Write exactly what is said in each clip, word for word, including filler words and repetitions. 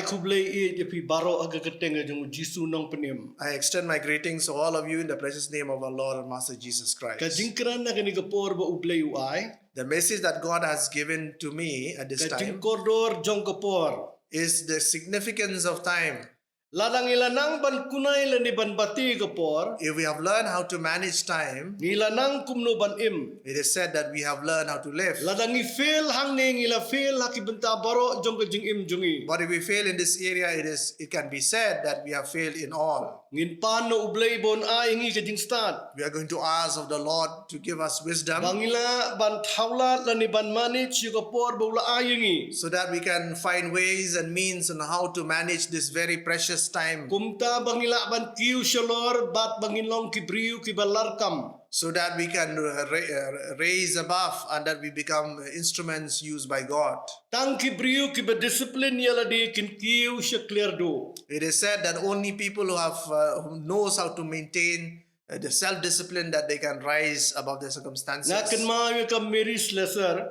Khublei ïa phi baroh ha ka kyrteng jong u Jisu Nongpynim. I extend my greetings to all of you in the precious name of our Lord and Master Jesus Christ. Ka jingkren ha kane ka por ba U Blei u ai. The message that God has given to me at this time. Ka jingkordor jong ka por. Is the significance of time. Lada ngi la nang ban kunai lane ban bati ka por. If we have learned how to manage time, ngi la nang kumno ban im. It is said that we have learned how to live. Lada ngi fail hangne, ngi la fail ha ki bynta baroh jong ka jingim jong ngi. But if we fail in this area, it is, it can be said that we have failed in all. Ngin pan na U Blei ba un ai ngi ka jingstad. We are going to ask of the Lord to give us wisdom. Ba ngi lah ban thaw lad lane ban manage ïa ka por ba u la ai ïa ngi. So that we can find ways and means on how to manage this very precious time. Kumta ba ngi lah ban kiew shalor bad ba ngin long ki briew kiba larkam. So that we can, uh, ra-, uh, raise above and that we become instruments used by God. Tang ki briew kiba discipline ïa lade kin kiew sha kliar duh. It is said that only people who have, uh, who knows how to maintain, uh, the self-discipline, that they can rise above their circumstances. Nga kynmaw ïa ka Mary Slessor.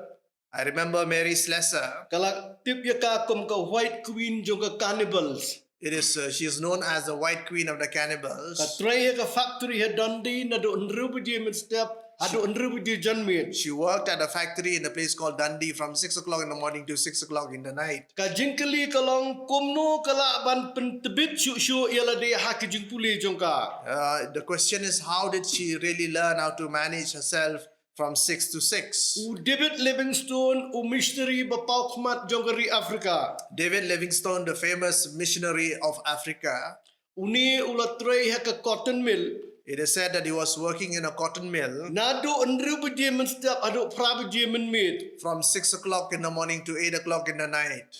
I remember Mary Slessor. Ka la tip ïa ka kum ka White Queen jong ka cannibals. It is, uh, she is known as the White Queen of the cannibals. Ka trei ha ka factory ha Dundee naduh hynriew baje mynstep haduh hynriew baje janmiet. She worked at a factory in a place called Dundee from six o'clock in the morning to six o'clock in the night. Ka jingkylli ka long kumno ka lah ban pyntbit shuh shuh ïa lade ha ka jingpule jong ka. Uh, the question is, how did she really learn how to manage herself from six to six? U David Livingstone, u missionary ba paw khmat jong ka ri Africa. David Livingstone, the famous missionary of Africa. Une u la trei ha ka cotton mill. It is said that he was working in a cotton mill. Naduh hynriew baje mynstep haduh phra baje mynmiet. From six o'clock in the morning to eight o'clock in the night.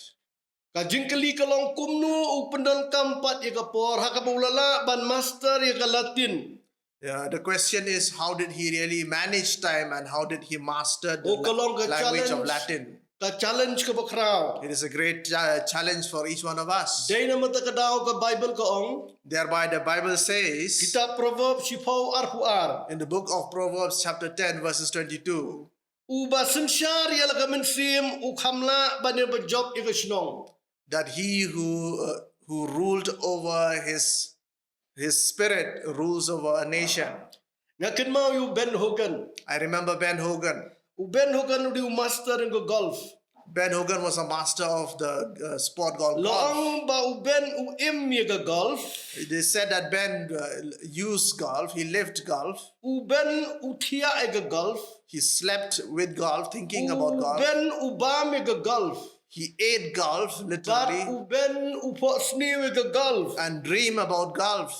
Ka jingkylli ka long kumno u pyndonkam pat ïa ka por ha kaba u la lah ban master ïa ka Latin. Yeah, the question is, how did he really manage time and how did he master the Oh, ka la-, long ka language of challenge. Latin? Ka challenge kaba khraw. It is a great cha-, challenge for each one of us. Dei namar kata ka daw ka Bible ka ong. Thereby the Bible says, Kitab Proverbs shiphew arphew ar. In the book of Proverbs chapter ten verses twenty-two, Uba synshar ïa la ka mynsiem u kham lah ban ïa ba jop ïa ka shnong. That he who, uh, who ruled over his, his spirit rules over a nation. Nga kynmaw ïa u Ben Hogan. I remember Ben Hogan. U Ben Hogan u dei u master jong ka golf. Ben Hogan was a master of the, uh, sport called golf. La ong ba u Ben u im ïa ka golf. They said that Ben, uh, used golf, he lived golf. U Ben u thiah ïa ka golf. He slept with golf, thinking about golf. U Ben u bam ïa ka golf. He ate golf, literally. Bad u Ben u phohsniew ïa ka golf. And dream about golf.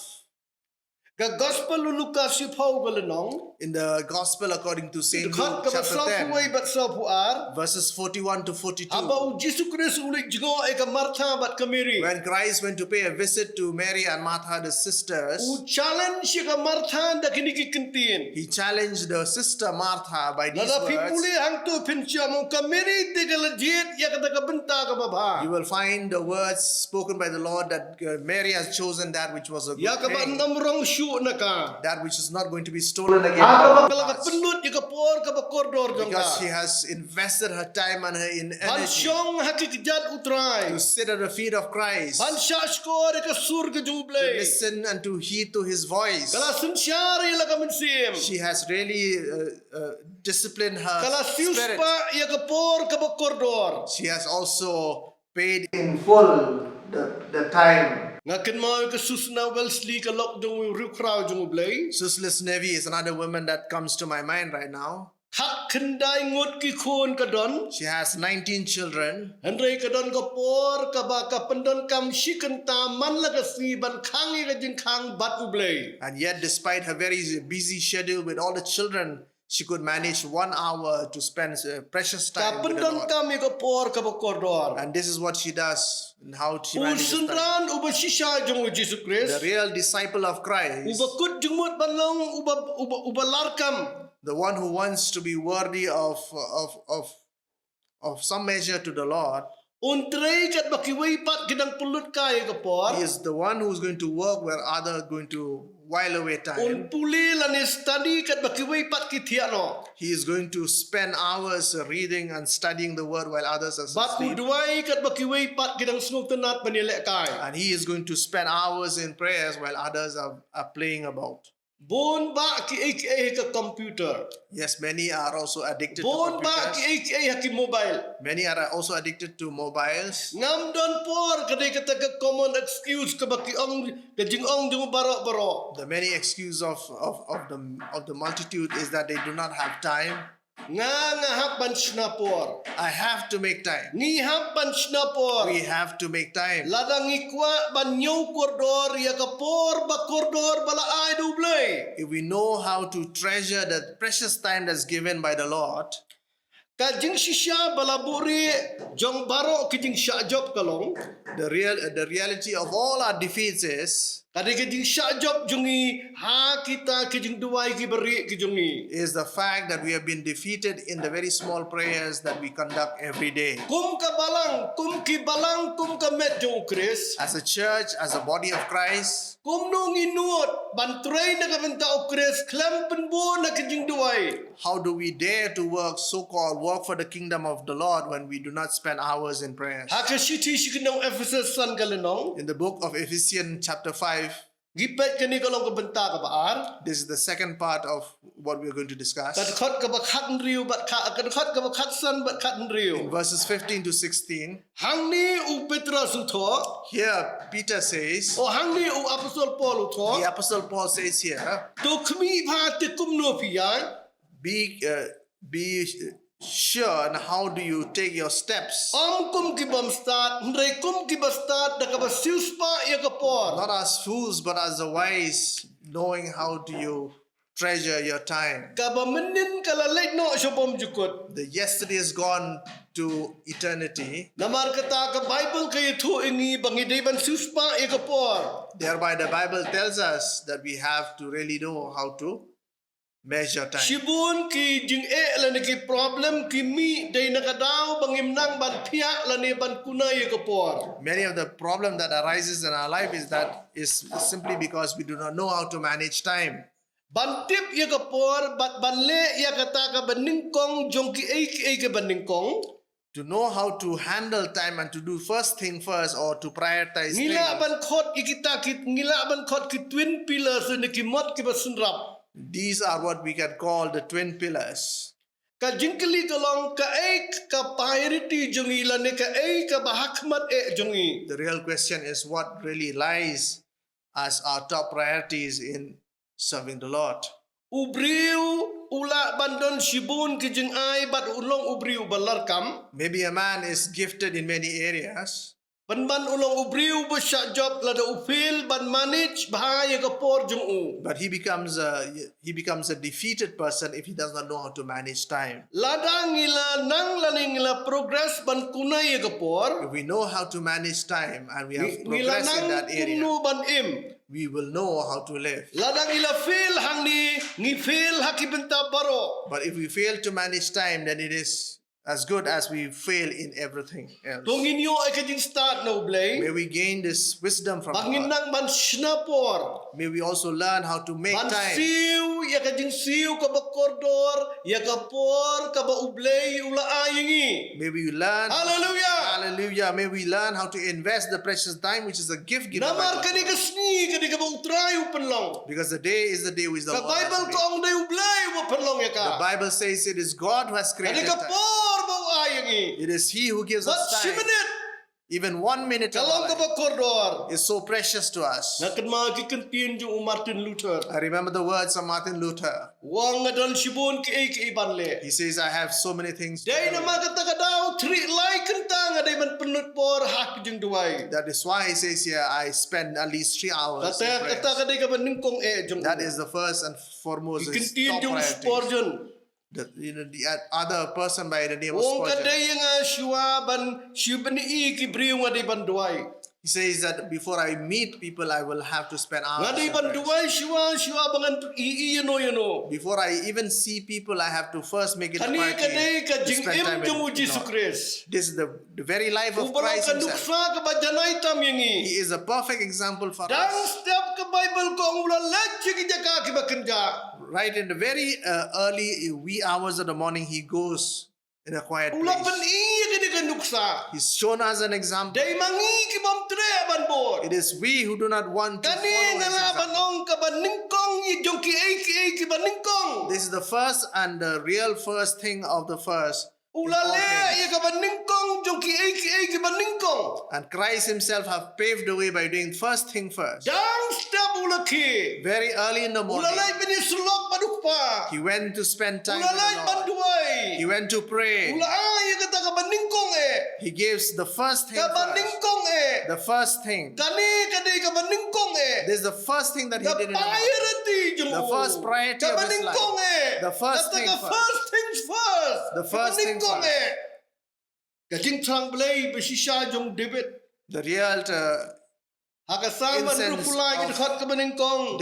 Ka Gospel u Lukas shiphew ka lynnong. In the Gospel according to Saint Luke chapter ten. Dkhot kaba saw phew wei bad saw phew ar. Verses forty-one to forty-two. Haba u Jisu Khrist u leit jngoh ïa ka Martha bad ka Mary. When Christ went to pay a visit to Mary and Martha, the sisters, u challenge ïa ka Martha da kine ki kyntien. He challenged the sister Martha by these words. Lada phi pule hangto phin shem, ka Mary te ka la jied ïa kata ka bynta kaba bha. You will find the words spoken by the Lord that, uh, Mary has chosen that which was a good thing. Ïa kaba ym rong shuh na ka. That which is not going to be stolen again from us. Ka la ka pynlut ïa ka por kaba kordor jong ka. Because she has invested her time and her in-, energy. Ban shong ha ki kjat U Trai. To sit at the feet of Christ. Ban shahshkor ïa ka sur ka jong U Blei. To listen and to heed to his voice. Ka la synshar ïa la ka mynsiem. She has really, uh, uh, disciplined her spirit. Ka la siewspah ïa ka por kaba kordor. She has also paid in full the, the time. Nga kynmaw ïa ka Susanna Wellesley, ka lok jong u riewkhraw jong U Blei. Susannah Wellesley is another woman that comes to my mind right now. Khatkhyndai ngut ki khun ka don. She has nineteen children. Hynrei ka don ka por kaba ka pyndonkam shi kynta man la ka sngi ban khang ïa ka jingkhang bad U Blei. And yet, despite her very busy schedule with all the children, she could manage one hour to spend, uh, precious time with the Lord. Ka pyndonkam ïa ka por kaba kordor. And this is what she does and how she manages time. U synran uba shisha jong u Jisu Khrist. The real disciple of Christ. Uba kut jingmut ban long uba, uba, uba larkam. The one who wants to be worthy of, of, of, of some measure to the Lord. Un trei katba kiwei pat ki dang pynlut kai ïa ka por. He is the one who is going to work where others are going to while away time. Un pule lane study katba kiwei pat ki thiah noh. He is going to spend hours reading and studying the word while others are asleep. Bad u duwai katba kiwei pat ki dang sngewtynnat ban ïalehkai. And he is going to spend hours in prayers while others are, are playing about. Bun bah kiei kiei ha ka computer. Yes, many are also addicted to computers. Bun bah kiei kiei ha ki mobile. Many are also addicted to mobiles. Ngam don por, ka dei kata ka common excuse kaba ki ong, ka jingong jong baroh baroh. The many excuse of, of, of the, of the multitude is that they do not have time. Nga, nga hap ban shna por. I have to make time. Ngi hap ban shna por. We have to make time. Lada ngi kwah ban ñiew kordor ïa ka por ba kordor ba la ai da U Blei. If we know how to treasure the precious time that's given by the Lord, ka jingshisha ba la buhrieh jong baroh ki jingshah jop ka long, the real, the reality of all our defeats is, ka dei ka jingshah jop jong ngi ha kita ki jingduwai kiba rieh ki jong ngi, is the fact that we have been defeated in the very small prayers that we conduct every day. Kum ka balang, kum ki balang, kum ka met jong U Khrist. As a church, as a body of Christ, kumno ngi nud ban trei na ka bynta U Khrist khlem pynbun na ka jingduwai? How do we dare to work, so-called work for the kingdom of the Lord, when we do not spend hours in prayers? Ha ka shithi sha ki nong Ephesus san ka lynnong. In the book of Ephesians chapter five, ngi peit kane ka long ka bynta kaba ar. This is the second part of what we are going to discuss. Ka dkhot kaba khathynriew bad ka, ka dkhot kaba khatsan bad khathynriew. In verses fifteen to sixteen, hangne u Petros u thoh. Here Peter says, oh, hangne u Apostol Paul u thoh. The Apostle Paul says here, to khmih bha te kumno phi ïaid. Be, uh, be sure, and how do you take your steps? Ym kum ki bym stad, hynrei kum kiba stad da kaba siewspah ïa ka por. Not as fools, but as the wise, knowing how do you treasure your time. Kaba mynnin ka la leit noh sha bymjukut. The yesterday is gone to eternity. Namar kata ka Bible ka ïathuh ïa ngi ba ngi dei ban siewspah ïa ka por. Thereby the Bible tells us that we have to really know how to measure time. Shibun ki jingeh lane ki problem ki mih dei na ka daw ba ngim nang ban phiah lane ban kuna ïa ka por. Many of the problem that arises in our life is that is simply because we do not know how to manage time. Ban tip ïa ka por bad ban leh ïa kata kaba nyngkong jong kiei kiei kaba nyngkong. To know how to handle time and to do first thing first, or to prioritize things. Ngi lah ban khot ïa kita ki, ngi lah ban khot ki twin pillars ne ki mot kiba synrap. These are what we can call the twin pillars. Ka jingkylli ka long kaei ka priority jong ngi lane kaei kaba ha khmat eh jong ngi. The real question is what really lies as our top priorities in serving the Lord. U briew u lah ban don shibun ki jingai bad u long u briew ba larkam. Maybe a man is gifted in many areas. Pynban u long u briew ba shah jop lada u fail ban manage bha ïa ka por jong u. But he becomes a, he becomes a defeated person if he does not know how to manage time. Lada ngi la nang lane ngi la progress ban kuna ïa ka por. If we know how to manage time and we have progress in that area, ngi la nang kumno ban im. We will know how to live. Lada ngi la fail hangne, ngi fail ha ki bynta baroh. But if we fail to manage time, then it is as good as we fail in everything else. To ngin ïoh ïa ka jingstad na U Blei. May we gain this wisdom from God. Ba ngin nang ban shna por. May we also learn how to make time. Ban siew ïa ka jingsiew kaba kordor ïa ka por kaba U Blei u la ai ïa ngi. May we learn. Hallelujah. Hallelujah. May we learn how to invest the precious time which is a gift given by God. Namar kane ka sngi ka dei kaba U Trai u pynlong. Because the day is the day which the Lord has made. Ka Bible ka ong dei U Blei uba pynlong ïa ka. The Bible says it is God who has created time. Ka dei ka por ba u ai ïa ngi. It is He who gives us time. Wat shi minit. Even one minute of our life is so precious to us. Ka long kaba kordor. Nga kynmaw ki kyntien jong u Martin Luther. I remember the words of Martin Luther. U ong nga don shibun kiei kiei ban leh. He says, I have so many things to do. Dei namar kata ka daw three lai kynta nga dei ban pynlut por ha ka jingduwai. That is why he says here, I spend at least three hours in prayers. Kata, kata ka dei kaba nyngkong eh jong u. That is the first and foremost, is top priorities. Ki kyntien jong u Spurgeon. The, you know, the, uh, other person by the name of Spurgeon. U ong ka dei ïa nga shuwa ban shu bynriew ki briew nga dei ban duwai. He says that before I meet people, I will have to spend hours. Nga dei ban duwai shuwa shuwa ba ngan ïohi ïano ïano. Before I even see people, I have to first make it a priority. Kane ka dei ka jingim jong u Jisu Khrist. This is the, the very life of Christ himself. U ba long ka nuksa kaba janai tam ïa ngi. He is a perfect example for us. Dang step ka Baibl ka ong u la leit sha ki jaka kiba kynjah. Right in the very uh, early wee hours of the morning, he goes in a quiet place. U la pyni ïa kane ka nuksa. He's shown us an example. Dei ma ngi ki bym treh ban bud. It is we who do not want to follow his example. Kane nga lah ban ong kaba nyngkong ïa jong kiei kiei kiba nyngkong. This is the first and the real first thing of the first. U la leh ïa kaba nyngkong jong kiei kiei kiba nyngkong. And Christ himself have paved the way by doing first thing first. Dang step u la khie. Very early in the morning. U la leit ban ïasyllok bad u Kpa. He went to spend time with the Lord. U la leit ban duwai. He went to pray. U la ai ïa kata kaba nyngkong eh. He gives the first thing first. Kaba nyngkong eh. The first thing. Kane ka dei kaba nyngkong eh. This is the first thing that he did in the morning. The priority jong u. The first priority of his life. Kaba nyngkong eh. The first thing first. Kata ka first things first. The first thing first. Kaba nyngkong eh. Ka jingthrang Blei ba shisha jong u David. The real uh, incense of David. Ha ka Salm ba hynriewphew lai, ka dkhot kaba nyngkong.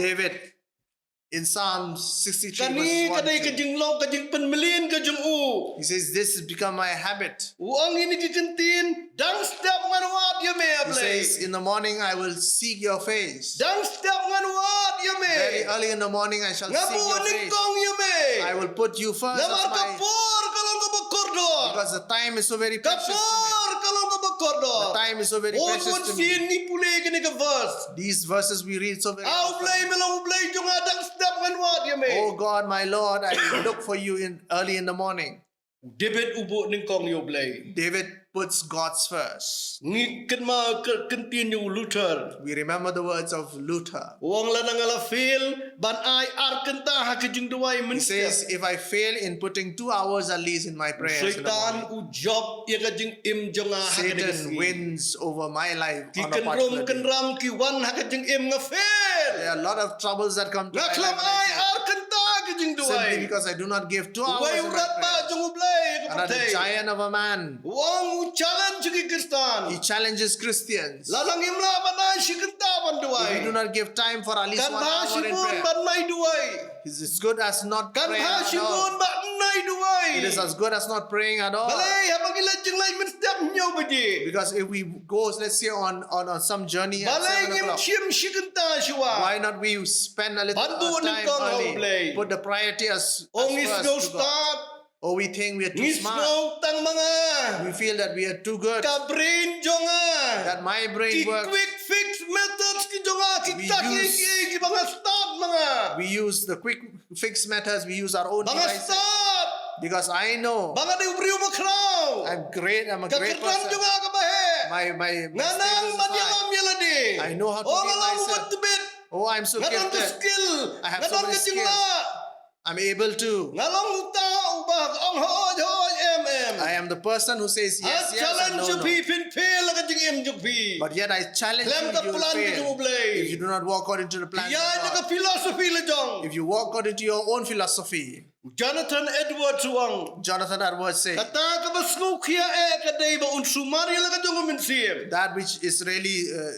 In Psalm sixty-three verse one. Kane ka dei ka jinglong ka jingpynmlien ka jong u. He says, "This has become my habit." U ong ïa kine ki kyntien, dang step ngan wad ïa me, A Blei. He says, "In the morning I will seek your face." Dang step ngan wad ïa me. Very early in the morning I shall seek your face. Nga buh nyngkong ïa me. I will put you first as my Namar ka por ka long kaba kordor. Because the time is so very precious to me. Ka por ka long kaba kordor. The time is so very precious to me. Bun bun sien ngi pule kane ka verse. These verses we read so very often. Ah, U Blei, me long U Blei jong nga, dang step ngan wad ïa me. Oh God, my Lord, I look for you in early in the morning. David u buh nyngkong ïa U Blei. David puts God's first. Ngi kynmaw ka kyntien ïa u Luther. We remember the words of Luther. U ong lada nga la fail ban ai ar kynta ha ka jingduwai mynstep. He says, "If I fail in putting two hours at least in my prayers in the morning, Soitan u jop ïa ka jingim jong nga ha kane ka sngi. Satan wins over my life on a particular day." Ki kynrum kynram ki wan ha ka jingim nga fail. There are a lot of troubles that come to my life. Nga khlem ai ar kynta ha ka jingduwai. Simply because I do not give two hours in my prayer. U wei u radbah jong U Blei ha ka pyrthei. Another giant of a man. U ong u challenge ki Khristan. He challenges Christians. Lada ngim lah ban ai shi kynta ban duwai. If we do not give time for at least one hour in prayer, kan bha shibun ban ym ai duwai. It is as good as not praying at all. Kan bha shibun ban ym ai duwai. It is as good as not praying at all. Balei haba ngi leit jingleit mynstep hynñiew baje. Because if we go, let's say, on, on, on some journey at seven o'clock, balei ngim shim shi kynta shuwa. Why not we spend a little, uh, time early? Ban buh nyngkong ha U Blei. Put the priority as, as first to God. Ong ngi sngewstad. Or we think we are too smart. Ngi sngew tang ma nga. We feel that we are too good. Ka brain jong nga. That my brain works. Ki quick fix methods ki jong nga, kita ki, ki, ki ba nga stad ma nga. We use the quick fix methods, we use our own devices. Ba nga stad. Because I know. Ba nga dei u briew bakhraw. I'm great, I'm a great person. Ka kyrdan jong nga kaba heh. My, my, my status is high. Nga nang ban ïalam ïa lade. I know how to lead myself. Oh, nga long u ba tbit. Oh, I'm so gifted. Nga don ka skill. I have so many skills. Nga don ka jinglah. I'm able to. Nga long uta uba ong hooid hooid, em em. I am the person who says yes, yes, and no, no. Nga challenge ïa phi, phin fail ha ka jingim jong phi. But yet I challenge you, you will fail. Khlem ka plan ka jong U Blei. If you do not walk according to the plan of God. Ïa ka philosophy la jong. If you walk according to your own philosophy. Jonathan Edwards u ong. Jonathan Edwards says. Kata kaba sngewkhia eh ka dei ba un sumar ïa la ka jong u mynsiem. That which is really, uh,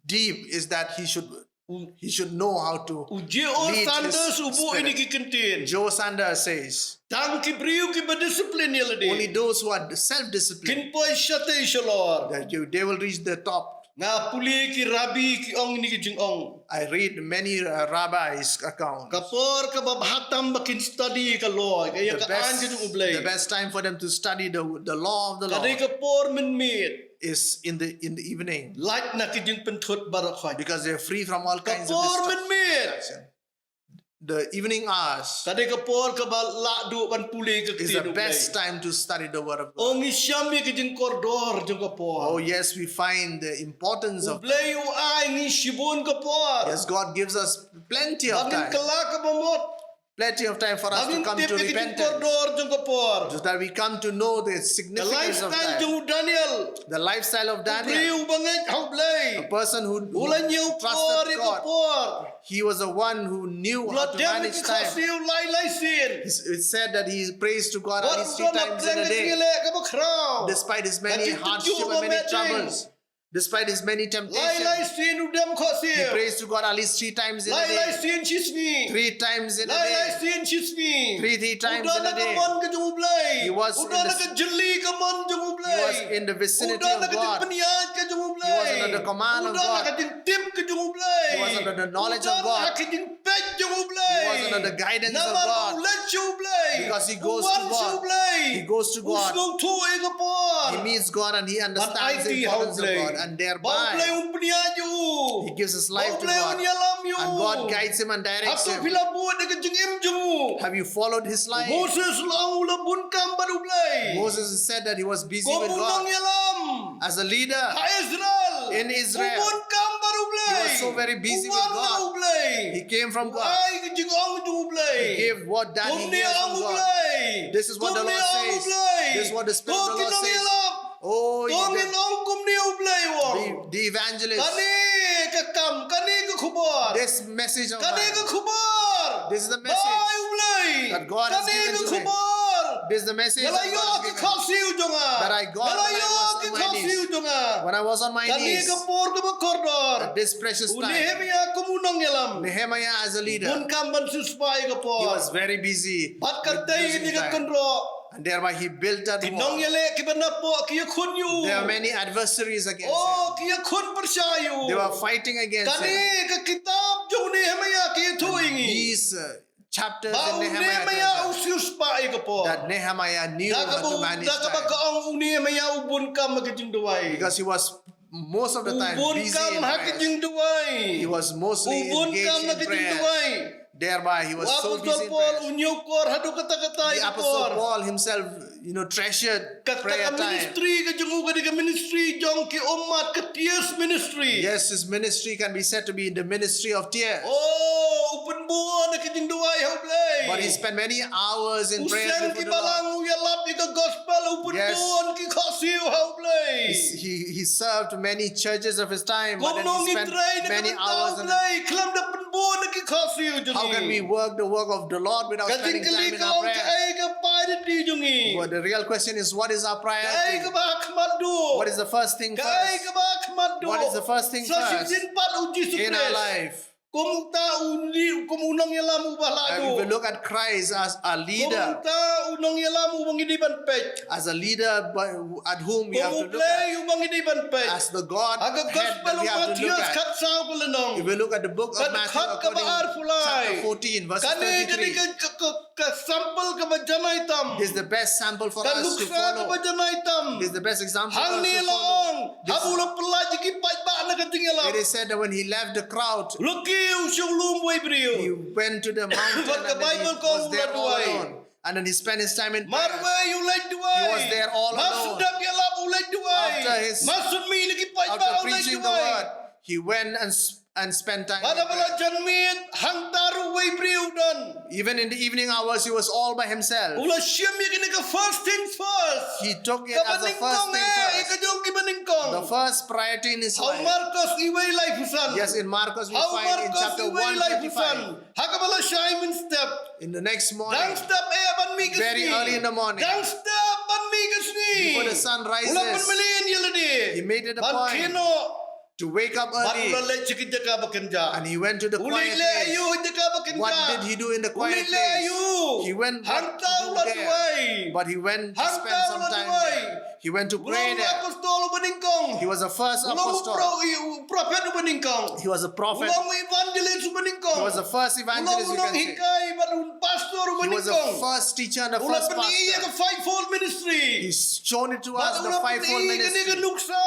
deep is that he should, he should know how to lead his spirit. U Joe Sanders u buh ïa kine ki kyntien. Joe Sanders says, tang ki briew kiba discipline ïa lade, only those who are self-disciplined, kin poi shatei shalor. That you, they will reach the top. Nga pule ki rabbi ki ong kine ki jingong. I read many, uh, rabbis' accounts. Ka por kaba bha tam ba kin study ka law, ka ïa ka aiñ ka jong U Blei. The best, the best time for them to study the, the law of the Lord. Ka dei ka por mynmiet. Is in the, in the evening. Lait na ki jingpynthut baroh khoit. Because they are free from all kinds of distraction. Ka por mynmiet. The evening hours. Ka dei ka por kaba lah duh ban pule ka ktien U Blei. Is the best time to study the word of God. Oh, ngi shem ïa ka jingkordor jong ka por. Oh, yes, we find the importance of time. U Blei u ai ngi shibun ka por. Yes, God gives us plenty of time. Ba ngin kylla kaba mut. Plenty of time for us to come to repentance. Ba ngin tip ïa ka jingkordor jong ka por. So that we come to know the significance of time. Ka lifestyle jong u Daniel. The lifestyle of Daniel. U briew ba ngeit ha U Blei. A person who, who trusted God. U la ñiew por ïa ka por. He was the one who knew how to manage time. U la dem ïa ki khohsiew lai lai sien. He s-, it said that he prays to God at least three times in a day. Bad u don la pdeng ka jingïaleh kaba khraw. Despite his many hardship and many troubles. Ka jingtynjuh ba meh ding. Despite his many temptations, lai lai sien u dem khohsiew. He prays to God at least three times in a day. Lai lai sien shisngi. Three times in a day. Lai lai sien shisngi. Three, three times in a day. U don ha ka mon ka jong U Blei. He was in the, u don ha ka jylli ka mon jong U Blei. He was in the vicinity of God. U don ha ka jingpynïaid ka jong U Blei. He was under the command of God. U don ha ka jingtip ka jong U Blei. He was under the knowledge of God. U don ha ka jing peit jong U Blei. He was under the guidance of God. Namar u leit sha U Blei. Because he goes to God. U wan sha U Blei. He goes to God. U sngewthuh ïa ka por. He meets God and he understands the importance of God. Ban aiti ha U Blei. And thereby, ba U Blei un pynïaid ïa u. He gives his life to God. Ba U Blei un ïalam ïa u. And God guides him and directs him. Hato phi la bud ïa ka jingim jong u? Have you followed his life? U Moses la ong u la bun kam bad U Blei. Moses said that he was busy with God. Kum u nongïalam. As a leader. Ha Israel. In Israel. U bun kam bad U Blei. He was so very busy with God. U wan na U Blei. He came from God. U ai ka jingong jong U Blei. He gave what that he hears from God. Kumne ong U Blei. This is what the Lord says. Kumne ong U Blei. This is what the Spirit of the Lord says. To ki nongïalam. Oh, you, to ngin ong kumne U Blei u ong. The, the evangelist. Kane ka kam, kane ka khubor. This message of mine. Kane ka khubor. This is the message. Ba ai U Blei. That God has given to me. Kane ka khubor. This is the message that God has given. Nga la ïoh ki khohsiew jong nga. That I got when I was on my knees. Nga la ïoh ki khohsiew jong nga. When I was on my knees. Kane ka por kaba kordor. At this precious time. U Nehemiah kum u nongïalam. Nehemiah as a leader. Bun kam ban siewspah ïa ka por. He was very busy with using time. Bad katei kane ka kynroh. And thereby he built that wall. Ki nongïaleh kiba napoh ki ïakhun ïa u. There are many adversaries against him. Oh, ki ïakhun pyrshah ïa u. They were fighting against him. Kane ka kitab jong u Nehemiah ka ïathuh ïa ngi. These, uh, chapters in Nehemiah tell us. Ba u Nehemiah u siewspah ïa ka por. That Nehemiah knew how to manage time. Da kaba u, da kaba ka ong u Nehemiah u bun kam ha ka jingduwai. Because he was most of the time busy in prayers. U bun kam ha ka jingduwai. He was mostly engaged in prayers. U bun kam ha ka jingduwai. Thereby, he was so busy in prayers. U Apostol Paul u ñiewkor haduh katta katta ïa ka por. The Apostle Paul himself, you know, treasured prayer time. Kata ka ministry ka jong u ka dei ka ministry jong ki ummat, ka tears ministry. Yes, his ministry can be said to be the ministry of tears. Oh, u pynbun ha ka jingduwai ha U Blei. But he spent many hours in prayer before the Lord. U seng ki balang, u ïalap ïa ka gospel, u pynbun ki khohsiew ha U Blei. Yes. He, he, he served many churches of his time, but then he spent many hours in. Kumno ngin trei na ka bynta U Blei khlem da pynbun ïa ki khohsiew jong ngi? How can we work the work of the Lord without spending time in our prayer? Ka jingkylli ka long, kaei ka priority jong ngi? But the real question is, what is our priority? Kaei kaba ha khmat duh? What is the first thing first? Kaei kaba ha khmat duh? What is the first thing first? Sa shisien pat U Jisu Khrist. In our life. Kumta u ni, kum u nongïalam uba la duh. And if we look at Christ as a leader, kumta u nongïalam uba ngi dei ban peit. As a leader by, at whom we have to look at. Kum U Blei uba ngi dei ban peit. As the Godhead that we have to look at. Ha ka gospel u Mathaios khatsaw ka lynnong. If we look at the book of Matthew, according to chapter fourteen, verse thirty-five. Ka dkhot kaba arphew lai. Kane ka dei ka, ka, ka Ka sample kaba janai tam. This is the best sample for us to follow. Ka nuksa kaba janai tam. This is the best example for us to follow. Hangne la ong, haba u la pyllait ïa ki paidbah na ka jingïalap. It is said that when he left the crowd, la kiew sha u lum uwei briew. He went to the mountain and then he was there all alone. Bad ka Baibl ka ong u la duwai. And then he spent his time in prayer. Marwei u leit duwai. He was there all alone. Mar shu dep ïalap u leit duwai. After his, after preaching the word, he went and s-, and spend time in prayer. Mar shu dep ïalap u leit duwai. Bad haba la jan miet, hangta ruh uwei briew u don. Even in the evening hours, he was all by himself. U la shim ïa kane ka first things first. He took it as the first thing first. Kaba nyngkong eh, ïa ka jong kiba nyngkong. The first priority in his life. Ha u Markos uwei laiphew san. Yes, in Markos we find in chapter one thirty-five. Ha u Markos uwei laiphew san. Ha kaba la shai mynstep. In the next morning, dang step eh ban mih ka sngi. Very early in the morning. Dang step ban mih ka sngi. Before the sun rises, u la pynmlien ïa lade. He made it a point. Ban khie noh. To wake up early. Bad u la leit sha ka jaka ba kynjah. And he went to the quiet place. U leit leh aïu ha ka jaka ba kynjah? What did he do in the quiet place? U leit leh aïu? He went, what to do there? Hangta u la duwai. But he went to spend some time there. Hangta u la duwai. He went to pray there. U long u apostol uba nyngkong. He was the first apostle. U long u pro-, u prophet uba nyngkong. He was a prophet. U long u evangelist uba nyngkong. He was the first evangelist, you can say. U long u nonghikai bad u pastor uba nyngkong. He was the first teacher and the first pastor. U la pyni ïa ka fivefold ministry. He's shown it to us, the fivefold ministry. Bad u la pyni ïa kane ka nuksa.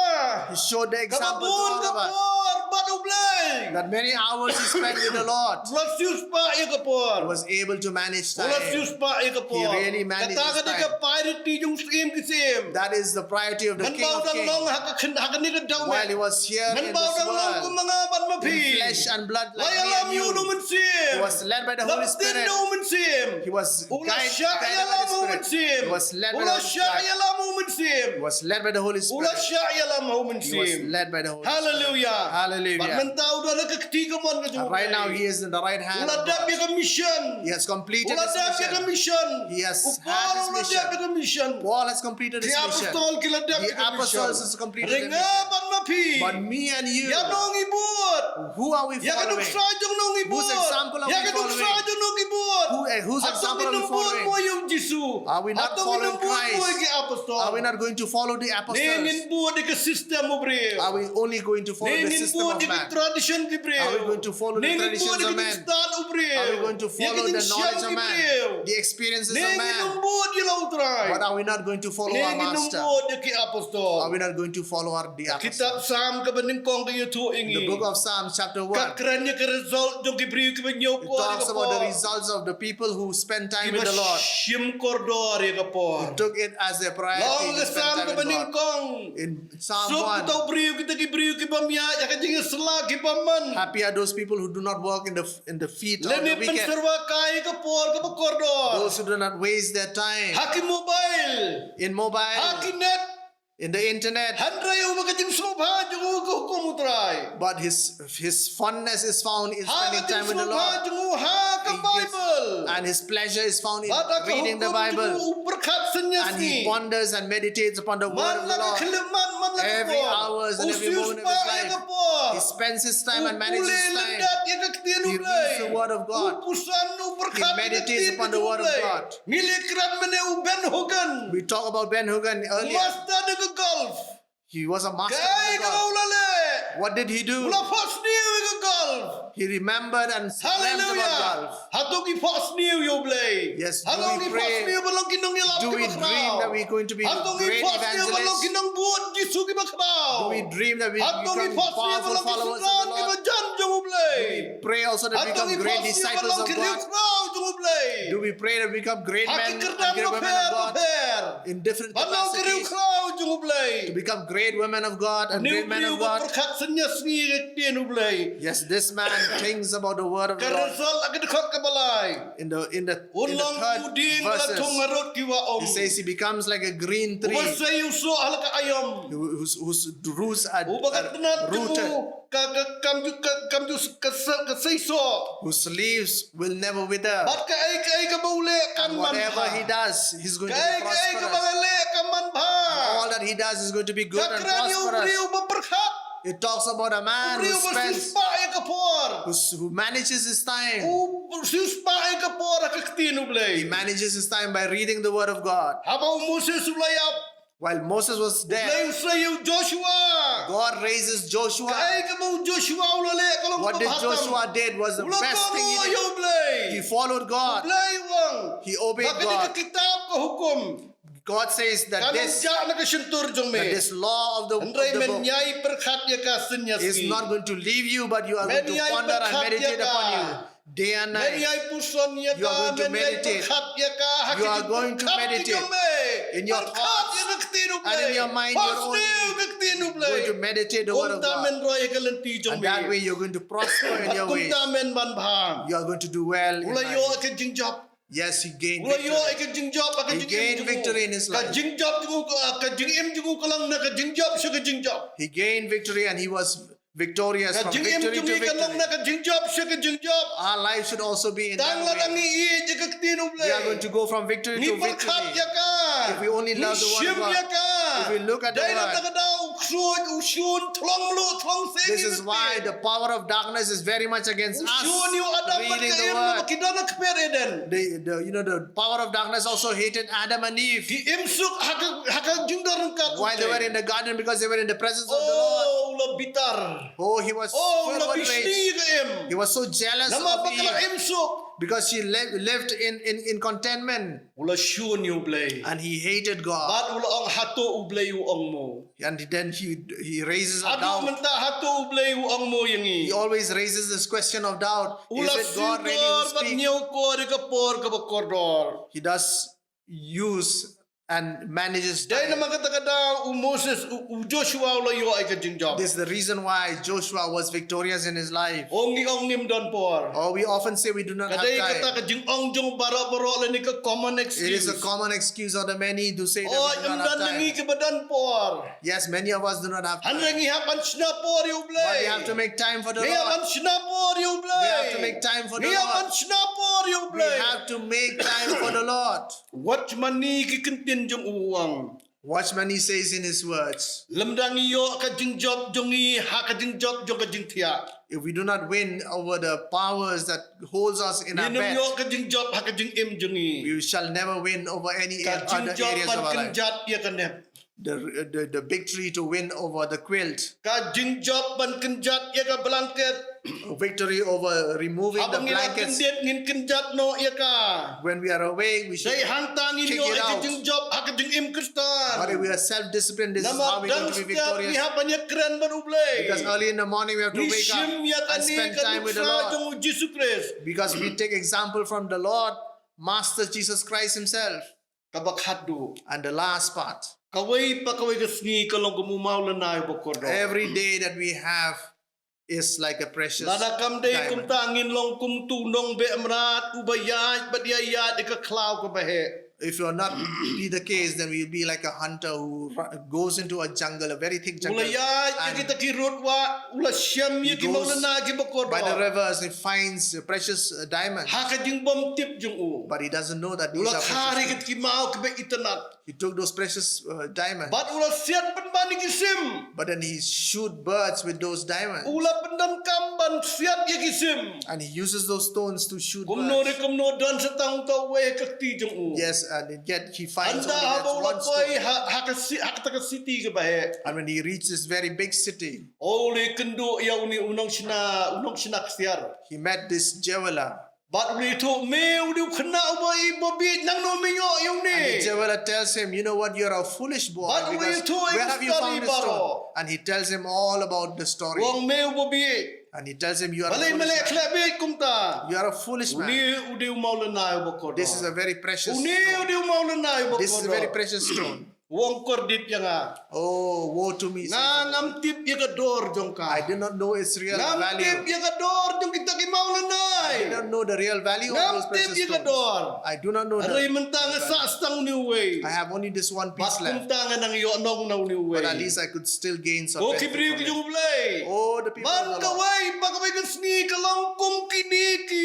He showed the example to all of us. Kaba bun ka por bad U Blei. That many hours he spent with the Lord. U la siewspah ïa ka por. He was able to manage time. U la siewspah ïa ka por. He really managed his time. Kata ka dei ka priority jong u Syiem ki syiem. That is the priority of the King of Kings. Mynba u dang long ha ka khyn-, ha kane ka daw met. While he was here in this world, mynba u dang long kum ma nga bad ma phi, in flesh and blood like me and you, la ïalam ïa u da u Mynsiem. He was led by the Holy Spirit. La btin da u Mynsiem. He was guided by the Spirit. U la shah ïalam u Mynsiem. He was led by the Holy Spirit. U la shah ïalam u Mynsiem. He was led by the Holy Spirit. U la shah ïalam u Mynsiem. He was led by the Holy Spirit. Hallelujah. Hallelujah. Bad mynta u don ha ka kti kamon ka jong U Blei. And right now he is in the right hand of God. U la dep ïa ka mission. He has completed his mission. U la dep ïa ka mission. He has had his mission. U Paul u la dep ïa ka mission. Paul has completed his mission. Ki apostol ki la dep ïa ka mission. The apostles has completed the mission. Hynrei nga bad ma phi. But me and you, ïano ngi bud? Who are we following? Ïa ka nuksa jong no ngi bud? Whose example are we following? Ïa ka nuksa jong no ngi bud? Who, eh, whose example are we following? Hato ngin ym bud mo ïa u Jisu? Are we not following Christ? Hato ngin ym bud mo ïa ki apostol? Are we not going to follow the apostles? Ne ngin bud ïa ka system u briew? Are we only going to follow the system of man? Ne ngin bud ïa ki tradition ki briew? Are we going to follow the traditions of man? Ne ngin bud ïa ki jingstad u briew? Are we going to follow the knowledge of man? Ïa ki jingshang ki briew? The experiences of man? Ne ngin ym bud ïa la U Trai? But are we not going to follow our master? Ne ngin ym bud ïa ki apostol? Are we not going to follow our, the apostles? Kitab Salm kaba nyngkong ka ïathuh ïa ngi. In the book of Psalms, chapter one, ka kren ïa ka result jong ki briew kiba ñiewkor ïa ka por. It talks about the results of the people who spend time with the Lord. Kiba shim kordor ïa ka por. Who took it as their priority to spend time with God. Long ka Salm kaba nyngkong. In Psalm one. Suk uta u briew, kita ki briew ki bym ïaid ha ka jingïasylla ki bymman. Happy are those people who do not walk in the, in the feet of the wicked. Lane pynsyrwa kai ka por kaba kordor. Those who do not waste their time. Ha ki mobile. In mobile. Ha ki net. In the internet. Hynrei uba ka jingsngewbha jong u ka hukum U Trai. But his, his fondness is found in spending time with the Lord. Ha ka jingsngewbha jong u ha ka Bible. And his pleasure is found in reading the Bible. Bad ha ka hukum jong u u pyrkhat synñia sngi. And he ponders and meditates upon the word of the Lord. Man la ka khyllipmat, man la ka por. Every hours and every moment of his life. U siewspah ïa ka por. He spends his time and manages his time. U pule lyndet ïa ka ktien U Blei. He reads the word of God. U puson, u pyrkhat ïa ka ktien U Blei. He meditates upon the word of God. Ngi la kren mynne u Ben Hugin. We talk about Ben Hugin earlier. U master da ka golf. He was a master of the golf. Kaei kaba u la leh? What did he do? U la phohsniew ïa ka golf. He remembered and dreamt about golf. Hallelujah. Hato ngi phohsniew ïa U Blei? Yes, do we pray? Hato ngi phohsniew ban long ki nongïalap kiba khraw? Do we dream that we're going to be great evangelists? Hato ngi phohsniew ban long ki nongbud Jisu kiba khraw? Do we dream that we become powerful followers of the Lord? Hato ngi phohsniew ban long ki nongïalap kiba jan jong U Blei? Do we pray also that we become great disciples of God? Hato ngi phohsniew ban long ki riewkhraw jong U Blei? Do we pray that we become great men and great women of God? Ha ki kyrdan bapher bapher. In different capacities. Ban long ki riewkhraw jong U Blei. To become great women of God and great men of God. Une u briew uba pyrkhat synñia sngi ïa ka ktien U Blei. Yes, this man thinks about the word of the Lord. Ka result ha ka dkhot kaba lai. In the, in the, in the third verses, he says he becomes like a green tree. Un long u dieng la thung harud ki wah om. Uba sei u soh ha la ka aïom. Whose, whose roots are, are rooted. Uba ka tnat jong u ka, ka, kam ju, ka, kam ju, ka se-, ka sei soh. Whose leaves will never wither. Bad kaei kaei kaba u leh kan manbha. And whatever he does, he's going to be prosperous. Kaei kaei kaba nga leh kan manbha. And all that he does is going to be good and prosperous. Ka kren ïa u briew uba pyrkhat. It talks about a man who spends, u briew uba siewspah ïa ka por. Who s-, who manages his time. U siewspah ïa ka por ha ka ktien U Blei. He manages his time by reading the word of God. Haba u Moses u la ïap. While Moses was dead, U Blei u sei ïa u Joshua. God raises Joshua. Kaei kaba u Joshua u la leh ka long kaba bha tam. What did Joshua did was the best thing he did. U la kohnguh ïa U Blei. He followed God. U Blei u ong. He obeyed God. Ba kane ka kitab ka hukum. God says that this, kan ym jah na ka shyntur jong me. That this law of the, of the book, hynrei men ïai pyrkhat ïa ka synñia sngi. Is not going to leave you, but you are going to ponder and meditate upon you. Men ïai pyrkhat ïa ka. Day and night. Men ïai puson ïa ka, men ïai pyrkhat ïa ka ha ka jingpyrkhat ka jong me. You are going to meditate. You are going to meditate in your thoughts and in your mind, your own. Pyrkhat ïa ka ktien U Blei. Phohsniew ïa ka ktien U Blei. Going to meditate the word of God. Kumta men roi ïa ka lynti jong me. And that way you're going to prosper in your ways. Bad kumta men manbha. You are going to do well in life. U la ïoh ïa ka jingjop. Yes, he gained victory. U la ïoh ïa ka jingjop ha ka jingim jong u. He gained victory in his life. Ka jingjop jong u ka, ka jingim jong u ka long na ka jingjop sha ka jingjop. He gained victory and he was victorious from victory to victory. Ka jingim jong ngi kan long na ka jingjop sha ka jingjop. Our life should also be in that way. Tang lada ngi ïeit ïa ka ktien U Blei. We are going to go from victory to victory. Ngi pyrkhat ïa ka. If we only love the word of God, ngi shim ïa ka. If we look at the word. Dei na kata ka daw u ksuid, u shun, thlong mluh, thlong seng ïa ka ktien. This is why the power of darkness is very much against us reading the word. U shun ïa u Adam bad ka Im, namar ki don ha kper Eden. The, the, you know, the power of darkness also hated Adam and Eve. Ki im suk ha ka, ha ka jingdon ryngkat U Blei. While they were in the garden, because they were in the presence of the Lord. Oh, u la bitar. Oh, he was filled with rage. Oh, u la bishni ïa ka Im. He was so jealous of Eve. Namar ba ka la im suk. Because she li-, lived in, in, in contentment. U la shun ïa U Blei. And he hated God. Bad u la ong, hato U Blei u ong mo? And then he, he raises a doubt. Haduh mynta hato U Blei u ong mo ïa ngi? He always raises this question of doubt. Is it God really who speaks? U la siew dor bad ñiew kor ïa ka por kaba kordor. He does use and manages time. Dei namar kata ka daw u Moses, u, u Joshua u la ïoh ïa ka jingjop. This is the reason why Joshua was victorious in his life. Ong ngi ong ngim don por. Oh, we often say we do not have time. Ka dei kata ka jingong jong baroh baroh lane ka common excuse. It is a common excuse of the many to say that we do not have time. Oh, ym don ngi kiba don por. Yes, many of us do not have time. Hynrei ngi hap ban shna por ïa U Blei. But we have to make time for the Lord. Ngi hap ban shna por ïa U Blei. We have to make time for the Lord. Ngi hap ban shna por ïa U Blei. We have to make time for the Lord. Wat shmang ïa ki kyntien jong u ong. Watch what he says in his words. Lymda ngi ïoh ka jingjop jong ngi ha ka jingjop jong ka jingthiah. If we do not win over the powers that holds us in our bed, ngi nym ïoh ka jingjop ha ka jingim jong ngi. We shall never win over any other areas of our life. Ka jingjop ban kynjat ïa ka nep. The, the, the victory to win over the quilt. Ka jingjop ban kynjat ïa ka blanket. A victory over removing the blankets. Haba ngi la kyndit ngin kynjat noh ïa ka. When we are awake, we should kick it out. Dei hangta ngin ïoh ïa ka jingjop ha ka jingim Khristan. But if we are self-disciplined, this is how we are going to be victorious. Namar dang step ngi hap ban ïakren bad U Blei. Because early in the morning we have to wake up and spend time with the Lord. Ngi shim ïa kane ka nuksa jong U Jisu Khrist. Because we take example from the Lord, Master Jesus Christ himself. Kaba khatduh. And the last part. Kawei pa kawei ka sngi ka long kum u mawlynnai uba kordor. Every day that we have is like a precious diamond. Lada kam dei kumta ngin long kum utu u nongbeh mrad uba ïaid bad ïaid ïa ka khlaw kaba heh. If you are not be the case, then we will be like a hunter who ru-, goes into a jungle, a very thick jungle. U la ïaid ïa kita ki rud wah, u la shem ïa ki mawlynnai kiba kordor. And he goes by the rivers, he finds precious, uh, diamonds. Ha ka jingbymtip jong u. But he doesn't know that these are precious things. U la khar ïa kita ki maw kiba itynnad. He took those precious, uh, diamonds. Bad u la siat pynban ïa ki sim. But then he shoot birds with those diamonds. U la pyndonkam ban siat ïa ki sim. And he uses those stones to shoot birds. Kumno re kumno don sa tang uta uwei ha ka kti jong u. Yes, and yet he finds only that one stone. Hynda haba u la poi ha, ha ka ci-, ha kata ka city kaba heh. And when he reached this very big city, u la ïakynduh ïa une u nongshna, u nongshna ksiar. He met this jeweler. Bad u la ïathuh, me u dei u khynnah uba, uba bieit, nangno me ïoh ïa une? And the jeweler tells him, "You know what, you're a foolish boy, because where have you found this stone?" Bad u la ïathuh ïa ki story baroh. And he tells him all about the story. U ong me uba bieit. And he tells him, "You are a foolish man. Balei me leh khleh bieit kumta? You are a foolish man. Une u dei u mawlynnai uba kordor. This is a very precious stone. Une u dei u mawlynnai uba kordor. This is a very precious stone." U ong kordit ïa nga. Oh, woe to me, says the Lord. Nga ngam tip ïa ka dor jong ka. I did not know its real value. Ngam tip ïa ka dor jong kita ki mawlynnai. I did not know the real value of those precious stones. Ngam tip ïa ka dor. I do not know the real value. Hynrei mynta nga sah sa tang une uwei. I have only this one piece left. Bad kumta nga nang ïoh nong na une uwei. But at least I could still gain some benefit from it. Ko ki briew ki jong U Blei. Oh, the people of the Lord. Bad kawei pa kawei ka sngi ka long kum kine ki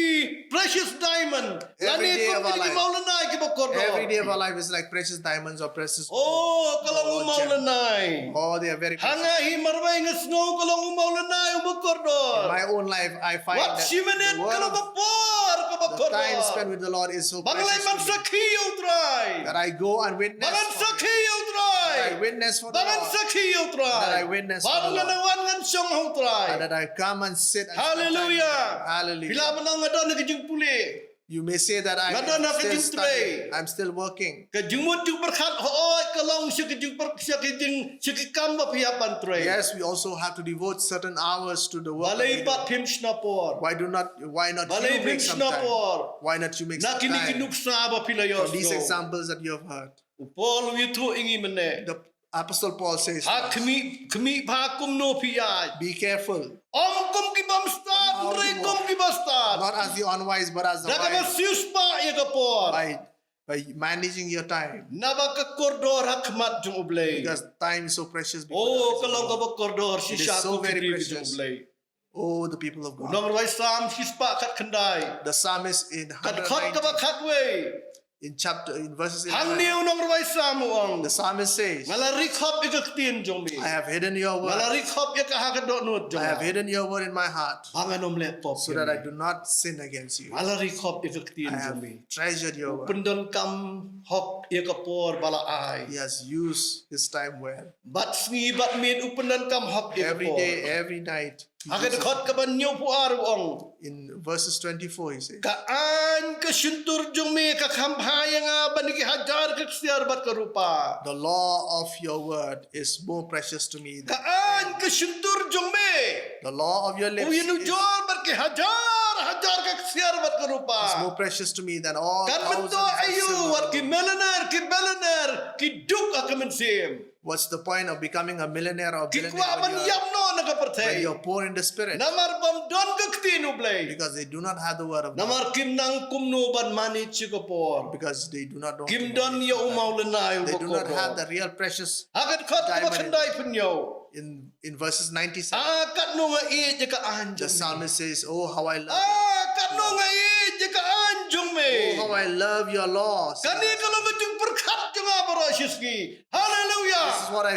precious diamond. Every day of our life. Lane kum kine ki mawlynnai kiba kordor. Every day of our life is like precious diamonds or precious gold or gem. Oh, ka long u mawlynnai. Oh, they are very precious. Ha nga hi marwei nga sngew ka long u mawlynnai uba kordor. In my own life, I find that the word of, Wat shi minit ka long ka por kaba kordor. The time spent with the Lord is so precious to me. Ba nga leit ban sakhi ïa U Trai. That I go and witness for Him. Ba ngan sakhi ïa U Trai. That I witness for the Lord. Ba ngan sakhi ïa U Trai. That I witness for the Lord. Ba ngan wan ngan shong ha U Trai. And that I come and sit and spend time with Him. Hallelujah. Hallelujah. Phi lah ban ong nga don ha ka jingpule. You may say that I'm still studying. Nga don ha ka jingtrei. I'm still working. Ka jingmut jingpyrkhat hooid ka long sha ka jingpyr-, sha ka jing, sha ki kam ba phi hap ban trei. Yes, we also have to devote certain hours to the work that we do. Balei pat phim shna por? Why do not, why not you make some time? Balei phim shna por? Why not you make some time? Na kine ki nuksa ba phi la ïohsngew. From these examples that you have heard. U Paul u ïathuh ïa ngi mynne. The Apostle Paul says to us, ha khmih, khmih bha kumno phi ïaid. Be careful. Ym kum ki bymstad, hynrei kum ki bastad. Not as the unwise, but as the wise. Da kaba siewspah ïa ka por. By, by managing your time. Naba ka kordor ha khmat jong U Blei. Because time is so precious before the eyes of the Lord. Oh, ka long kaba kordor shisha ko ki briew ki jong U Blei. It is so very precious. Oh, the people of God. U nongrwai Salm shispah khatkhyndai. The psalmist in hundred nineteen. Ka dkhot kaba khatwei. In chapter, in verses eleven. Hangne u nongrwai Salm u ong. The psalmist says, nga la ri khop ïa ka ktien jong me. I have hidden your word. Nga la ri khop ïa ka ha ka dohnud jong nga. I have hidden your word in my heart. Ba ngan ym leh pop ïa me. So that I do not sin against you. Nga la ri khop ïa ka ktien jong me. I have treasured your word. U pyndonkam hok ïa ka por ba la ai. He has used his time well. Bad sngi bad miet u pyndonkam hok ïa ka por. Every day, every night. Ha ka dkhot kaba hynñiewphew ar u ong. In verses twenty-four, he says, ka aiñ ka shyntur jong me ka kham bha ïa nga ban ki hajar ka ksiar bad ka rupa. The law of your word is more precious to me than gold. Ka aiñ ka shyntur jong me. The law of your lips is, u ïanujor bad ki hajar hajar tar ka ksiar bad ka rupa. Is more precious to me than all thousands of silver. Kan myntoi aïu wat ki millionaire, ki billionaire ki duk ha ka mynsiem. What's the point of becoming a millionaire or billionaire when you're, when you're poor in the spirit? Ki kwah ban ïap noh na ka pyrthei. Namar bym don ka ktien U Blei. Because they do not have the word of God. Namar kim nang kumno ban manage ïa ka por. Because they do not know. Kim don ïa u mawlynnai uba kordor. They do not have the real precious diamond in them. Ha ka dkhot kaba khyndai phin ïoh. In, in verses ninety-seven, ah, katno nga ïeit ïa ka aiñ jong me. The psalmist says, "Oh, how I love you. Ah, katno nga ïeit ïa ka aiñ jong me. Oh, how I love your laws." Kane ka long ka jingpyrkhat jong nga baroh shi sngi. Hallelujah. This is what I,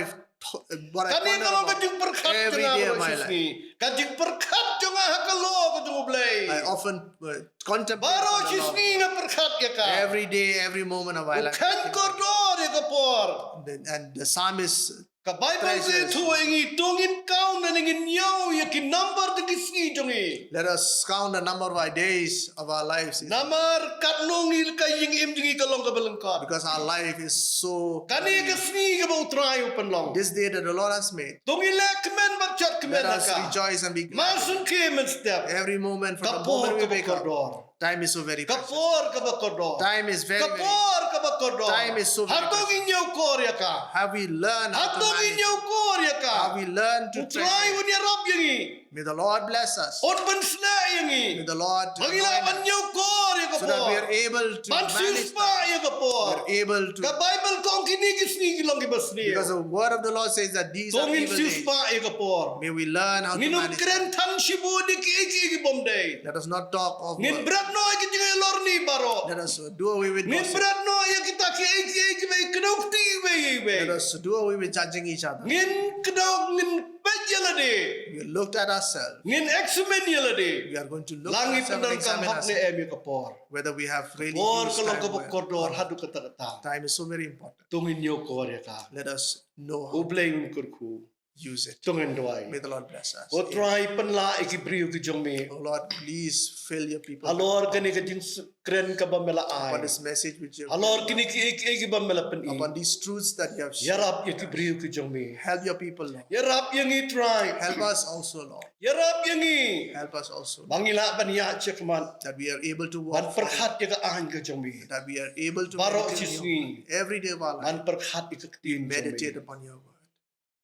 what I ponder about. Kane ka long ka jingpyrkhat jong nga baroh shi sngi. Every day of my life. Ka jingpyrkhat jong nga ha ka law ka jong U Blei. I often, uh, contemplate on the law. Baroh shi sngi nga pyrkhat ïa ka. Every day, every moment of my life. U kheiñ kordor ïa ka por. And the, and the psalmist treasures. Ka Baibl ka ïathuh ïa ngi, to ngin count lane ngin ñiew ïa ki number jong ki sngi jong ngi. Let us count the number of our days of our lives. Namar katno ngi ka jingim jong ngi ka long kaba lyngkot. Because our life is so brief. Kane ka sngi kaba U Trai u pynlong. This day that the Lord has made. To ngin leh kmen bad shad kmen ha ka. Let us rejoice and be glad. Mar shu khie mynstep. Every moment from the moment we wake up. Ka por kaba kordor. Time is so very precious. Ka por kaba kordor. Time is very, very precious. Ka por kaba kordor. Time is so very precious. Hato ngi ñiew kor ïa ka? Have we learned how to manage it? Hato ngi ñiew kor ïa ka? Have we learned to treasure it? U Trai un ïarap ïa ngi. May the Lord bless us. Un pynshlur ïa ngi. May the Lord anoint us. Ba ngin lah ban ñiew kor ïa ka por. So that we are able to manage time. Ban siewspah ïa ka por. We are able to. Ka Baibl ka ong kine ki sngi ki long kiba sniew. Because the word of the Lord says that these are evil days. To ngin siewspah ïa ka por. May we learn how to manage time. Ngin ym kren than shibun ïa kiei kiei ki bym dei. Let us not talk of work. Ngin bret noh ïa ki jingïalorni baroh. Let us do away with gossip. Ngin bret noh ïa kita kiei kiei kiba kdew kti iwei ïa iwei. Let us do away with judging each other. Ngin kdew, ngin peit ïa lade. We looked at ourselves. Ngin examine ïa lade. We are going to look at ourselves and examine ourselves. Lah ngi pyndonkam hok ne em ïa ka por. Whether we have really used time well. Ka por ka long kaba kordor haduh katta katta. Time is so very important. To ngin ñiew kor ïa ka. Let us know how to use it. U Blei un kyrkhu. To ngin duwai. May the Lord bless us. Amen. Ko Trai, pynlah ïa ki briew ki jong me. Oh Lord, please fill your people with your power. Halor kane ka jingkren kaba me la ai. Upon this message which you have given us. Halor kine kiei kiei kiba me la pyni. Upon these truths that you have shared with us. Ïarap ïa ki briew ki jong me. Help your people, Lord. Ïarap ïa ngi, Trai. Help us also, Lord. Ïarap ïa ngi. Help us also, Lord. Ba ngi lah ban ïaid shakhmat. That we are able to walk forward. Ban pyrkhat ïa ka aiñ ka jong me. That we are able to meditate on your word. Baroh shi sngi. Every day of our life. Ban pyrkhat ïa ka ktien jong me. We meditate upon your word.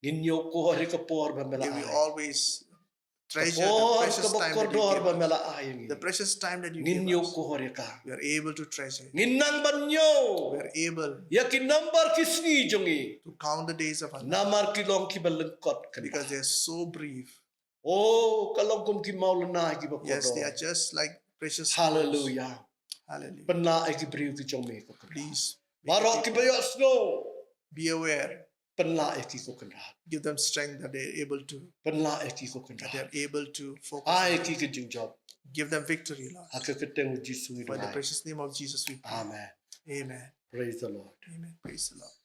Ngin ñiew kor ïa ka por ba me la ai. May we always treasure the precious time that you give us. Ka por kaba kordor ba me la ai ïa ngi. The precious time that you give us. Ngin ñiew kor ïa ka. We are able to treasure it. Ngin nang ban ñiew. We are able. Ïa ki number ki sngi jong ngi. To count the days of our life. Namar ki long kiba lyngkot kynmaw. Because they are so brief. Oh, ka long kum ki mawlynnai kiba kordor. Yes, they are just like precious stones. Hallelujah. Hallelujah. Pynlah ïa ki briew ki jong me, ko Kynrad. Please, may the people. Baroh kiba ïohsngew. Be aware. Pynlah ïa ki, ko Kynrad. Give them strength that they are able to. Pynlah ïa ki, ko Kynrad. That they are able to focus on. Ai ïa ki ka jingjop. Give them victory, Lord. Ha ka kyrteng U Jisu ngi duwai. For the precious name of Jesus we pray. Amen. Amen. Praise the Lord. Amen. Praise the Lord.